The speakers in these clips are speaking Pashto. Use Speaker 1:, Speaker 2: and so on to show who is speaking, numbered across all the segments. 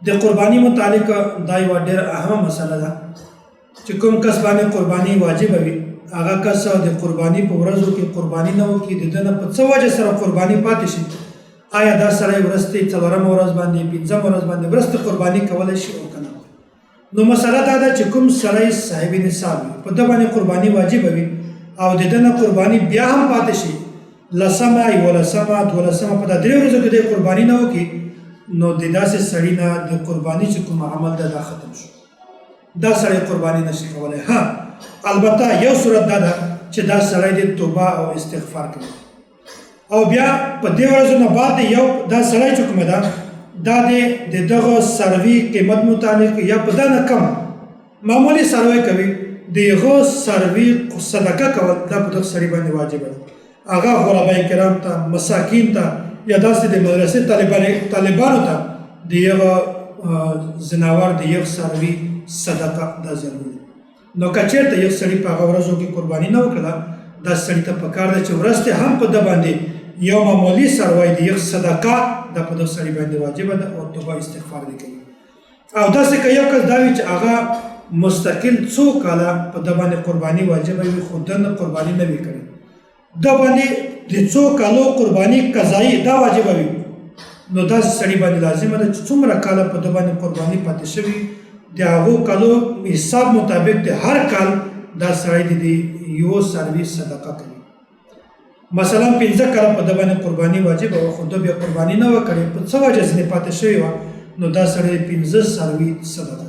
Speaker 1: د قرباني متعلق دا یوه ډېره اهمه مسله ده چې کوم کس باندې قرباني واجب وي، هغه کس د قرباني په ورځو کې قرباني نه وکړي، د ده نه په څه وجه سره قرباني پاتې شي، آیا دا سړی ورستې څلورمه ورځ باندې، پنځمه ورځ باندې ورستې قرباني کولی شي او که نه؟ نو مسله دا ده چې کوم سړی صاحب نصاب وي، په ده باندې قرباني واجب وي او د ده نه قرباني بیا هم پاتې شي، لسمه، یولسمه، دولسمه، په دا درې ورځو کې دی قرباني نه وکړي، نو د داسې سړي نه د قرباني چې کوم عمل ده دا ختم شو، دا سړی قرباني نشي کولی. ها، البته یو صورت دا ده چې دا سړی د توبه او استغفار کوي او بیا په دې ورځو نه بعد یو دا سړی چې کومه ده دا د دغه سروي قیمت متعلق یا په دا نه کم معمولی سروي کوي، د هغه سروي صدقه کول دا په دغه سړي باندې واجب ده. هغه غربای کرام ته، مساکین ته، یا داسې د مدرسې طالبانو ته د یغه ځناور د یغ سروي صدقه دا ضروري ده. نو که چېرته یو سړي په هغه ورځو کې قرباني نه وکړه، دا سړي ته پکار ده چې ورځ ته هم په ده باندې یو معمولي سروی د یغ صدقه دا په دغه سړي باندې واجبه ده او توبه استغفار دې کوي. او داسې که یو کس دا وي چې هغه مستقل څو کاله په ده باندې قرباني واجبه وي خو ده نه قرباني نه وي کړې، ده باندې د څو کالو قرباني قضایي دا واجبه وي، نو داسې سړي باندې لازمه ده چې څومره کاله په ده باندې قرباني پاتې شوي د هغو کالو حساب مطابق د هر کال دا سړی د یو سروي صدقه کوي. مثلا 5 کاله په ده باندې قرباني واجبه وه خو ده بیا قرباني نه وه کړې، په څه وجه ځینې پاتې شوې وه، نو دا سړی 5 سروي صدقه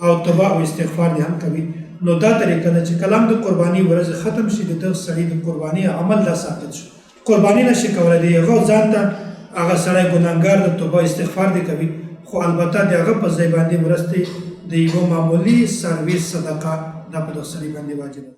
Speaker 1: او توبه او استغفار دې هم کوي. نو دا طریقه ده چې کلام د قرباني ورځ ختم شي، د دغه سړي د قرباني عمل دا ساقط شو، قرباني نشي کولی، د هغه ځان ته هغه سړی ګناهګار د توبه استغفار دې کوي، خو البته د هغه په ځای باندې مرستې د یوه معمولي سرویس صدقه دا په دغه سړي باندې واجب ده.